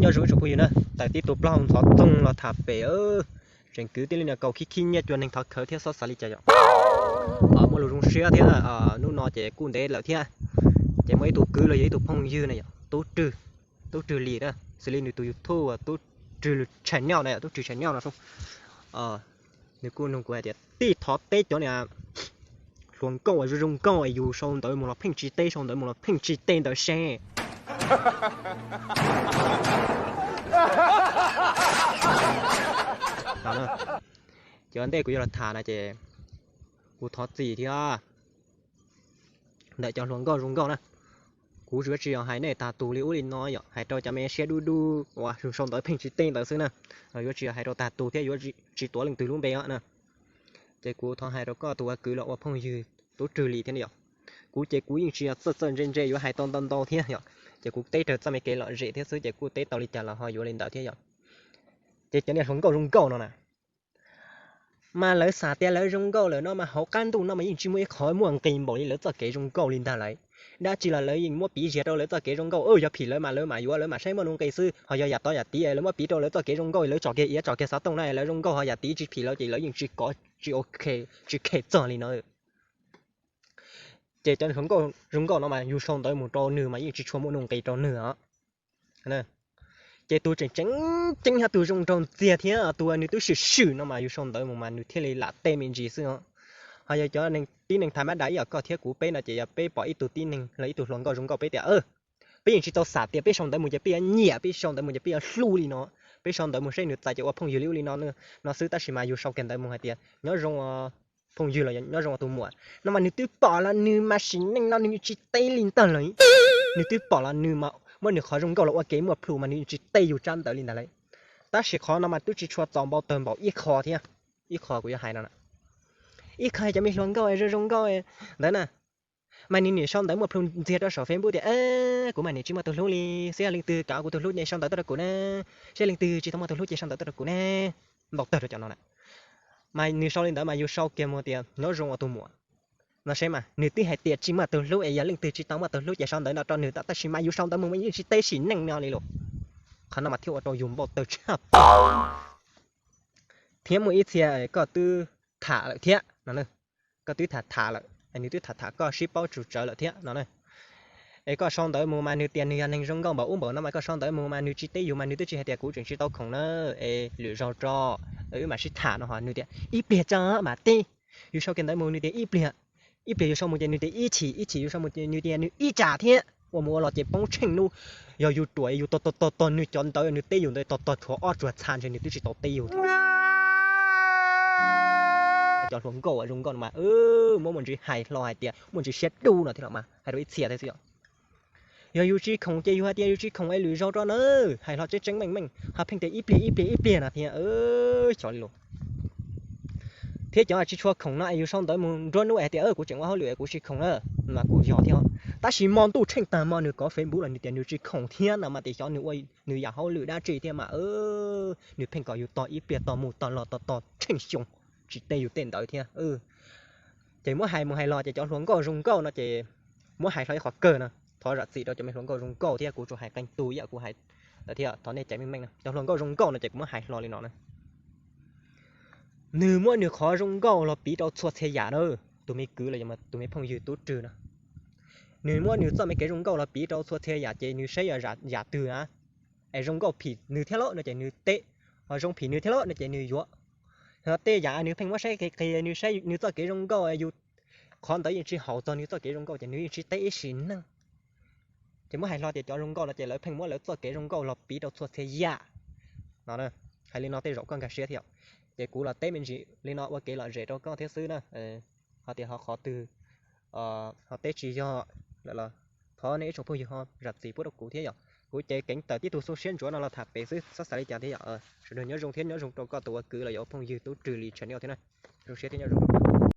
Nyob zoo ib tsoom phooj ywg na, tawm tib tug plaub hau ntxhov toog los tham pem, tseem kwv tib li no kaus khib khib nyiab cua neeg thov khawv thiab xob xav li cas yom. Muaj lus zoo siab thiab, hnub no ces kuj ntev lawm thiab. Ces muaj ib tug kwv los yog ib tug phooj ywg na yom, Tub Rwg, Tub Rwg Lis na, xws li nws tus YouTube Tub Rwg Channel na yom, Tub Rwg Channel no. Nws kuj nug kuv hais tias tij thov teb cov niag hluas nkauj uas zoo zoo nkauj es yus sau ntawv mus los pheej tsis teb, sau ntawv mus los pheej tsis teb ntawd seb Cov ntej kuv yuav los tham no ces kuv thov txim thiab ntawm cov hluas nkauj zoo nkauj na. Kuv yuav tsis yog hais nej tag tus li ub li no yom, hais rau cov me siab dub dub uas sau ntawv pheej tsis teb ntawd xwb na. Yuav tsis yog hais rau tag tus thiab yuav tsis tuav leej twg lub npe os na. Ces kuv thov hais rau koj tus ua kwv los ua phooj ywg Tub Rwg Lis thiab yom. Kuv ces kuv yeej tsis yog txawj txawj ntse ntse yuav hais tau ntau ntau thiab yom. Ces kuv teb raws txoj me kev lom zem thiab xwb ces kuj teb tau li cas los ho yuav li ntawd thiab yom. Ces cov niag hluas nkauj zoo nkauj no na, mas lawv xav tias lawv zoo nkauj lawm no mas hauv qab ntuj no mas yeej tsis muaj ib qho muaj nqis npaum li lawv txoj kev zoo nkauj li ntag lauj. Dab tsi los lawv yeej muab piv ziag rau lawv txoj kev zoo nkauj, yog phim lawv mas lawv mam yuav, lawv mam saib muaj nuj nqis xwb. Ho yog yam tod yam tid lawv muab piv rau lawv txoj kev zoo nkauj, lawv tsom kiag iav tsom kiag xov tooj na, lawv zoo nkauj ho yam tid tsis phim lawv ces lawv yeej tsis kov, tsis ok, tsis khem txog li no. Ces cov hluas nkauj zoo nkauj no mas yus sau ntawv mus rau nws mas yeej tsis tshua muaj nuj nqis rau nws os. Ces tus tseem tseem ceeb thiab tus zoo nraug ntxiag thiab tus uas nws twb swm swm no mas yus sau ntawv mus mas nws thiaj li lam teb me ntsis xwb os. Ho yog cov tib neeg thas mab dam ib yam koj thiab kuv peb no ces yog peb pom ib tug tib neeg los ib tug hluas nkauj zoo nkauj peb tias, peb yeej tsis tau xam tias peb sau ntawv mus ces peb yuav nyiam, peb sau ntawv mus ces peb yuav hlub li no. Peb sau ntawv mus seb nws txais ces ua phooj ywg li ub li no, no xwb, tab sis mas yus sau kiag ntawv mus hais tias nyob zoo phooj ywg los nyob zoo ua tus muam no mas nws twb pom los nws mas sim neej no nws tsis teb li ntag lauj. Nws twb pom los nws mas muab nws qhov zoo nkauj los ua kev muaj plhus mas nws tsis teb yus tsab ntawv li ntag lauj. Tab sis qhov no mas twb tsis tshua txaus npau taws npaum ib qho thiab. Ib qho kuv yuav hais no, ib qho cov me hluas nkauj zoo zoo nkauj ntawd na, mas nws niam sau ntawv muaj plhus ntxiag rau saum Facebook tias, kuv mas niam tsis muaj tus hlub li, seb yog leej twg kam kuv tus hlub ces sau ntawv tuaj rau kuv na, seb leej twg tsis tau muaj tus hlub ces sau ntawv tuaj rau kuv na. Ntau tawg rau cov no na. Mas nws sau li ntawd mas yus sau kiag mus tias nyob zoo ua tus muam no seb mas nws twb hais tias tsis muaj tus hlub es yog leej twg tsis tau muaj tus hlub ces sau ntawv no rau nws tau, tab sis mas yus sau ntawv mus mas yeej tsis teb sim neej no li lawm. Qhov no mas thiaj ua rau yus npau taws tshaj plaws. Thiab muaj ib txhia koj twb tham lawm thiab no, koj twb tham tham lawm, nws twb tham tham koj sib paub tsum tsawv lawm thiab no. Es koj sau ntawv mus mas nws tias nws yog neeg zoo nkauj npaum ub npaum no mas koj sau ntawv mus mas nws tsis teb yus mas nws twb tsis hais tias kuv tseem tsis tau khoom na, es lwm zaug tso, wb mam sib tham no ho nws tias ib pliag tso mam teb. Yus sau kiag ntawv mus nws tias ib pliag, ib pliag yus sau mus ces nws tias ib chim, ib chim yus sau mus ces nws tias nws ib tsam thiab. Ua mus ua los ces poob tsheej hnub, yog yus ruam yus tos tos tos nws cov ntawv nws teb yus ntawd tos tos tshuav ob tsuag txha ntshe nws twb tsis tau teb yus thiab. Cov hluas nkauj zoo nkauj no mas muab muaj ntsis hais hlo hais tias muaj ntsis siab dub no thiab los mas hais rau ib txhia thiab xwb yom. Yog yus tsis khoom ces yus hais tias yus tsis khoom es lwm zaug rau na, hais hlo tseeb tseeb meej meej, ho pheej tias ib pliag ib pliag ib pliag no thiab xyov li los. Thiab cov tsis tshua khoom no es yus sau ntawv mus nruab hnub es tias kuv tseem ua hauj lwm es kuv tsis khoom na, mas kuj yog thiab. Tab sis hmo ntuj tsheej tag hmo nws kov Facebook los nws tias nws tsis khoom thiab no mas tias xyov nws ua nws yam hauj lwm dab tsi thiab mas nws pheej kom yus tos ib pliag tos mus tos los tos tos tsheej xyoo tsis teb yus tej ntawd thiab. Ces muab hais mus hais los ces cov hluas nkauj zoo nkauj no ces muab hais hlo ib qhov kawg no, thov zam txim rau cov me hluas nkauj zoo nkauj thiab kuv tsuas hais qee tus ib yam kuv hais lawm thiab thov nej cais meej meej na. Cov hluas nkauj zoo nkauj no ces kuv muab hais hlo li no na. Nws muab nws qhov zoo nkauj los piv rau txhua txhia yam na, tus me kwv los yog tus me phooj ywg Tub Rwg no. Nws muab nws txoj me kev zoo nkauj los piv rau txhua txhia yam ces nws saib yog yam twg na, es zoo nkauj phim nws thiab los no ces nws teb, ho zoo phim nws thiab los no ces nws yuav. Ho tej yam nws pheej muab saib qis qis nws saib nws txoj kev zoo nkauj yus qhov ntawd yeej tsis haum txog nws txoj kev zoo nkauj ces nws yeej tsis teb ib sim neej. Ces muab hais hlo tias cov zoo nkauj no ces lawv pheej muab lawv txoj kev zoo nkauj los piv rau txhua txhia yam no. Hais li no tej zaum koj nkag siab thiab. Ces kuv los teb me ntsis li no ua kev lom zem rau koj thiab xwb na. Ho tias ho qhov twg ho teb tsis yog lawm los thov nej ib tsoom phooj ywg ho zam txim pub rau kuv thiab yom. Kuv ces keev tawm tib tug xu siab ntsuav no los tham pem xwb, txhob xav li cas thiab yom. Sawv daws nyob zoo thiab nyob zoo rau koj tus ua kwv los yog ua phooj ywg Tub Rwg Lis channel thiab na. Zoo siab thiab nyob zoo.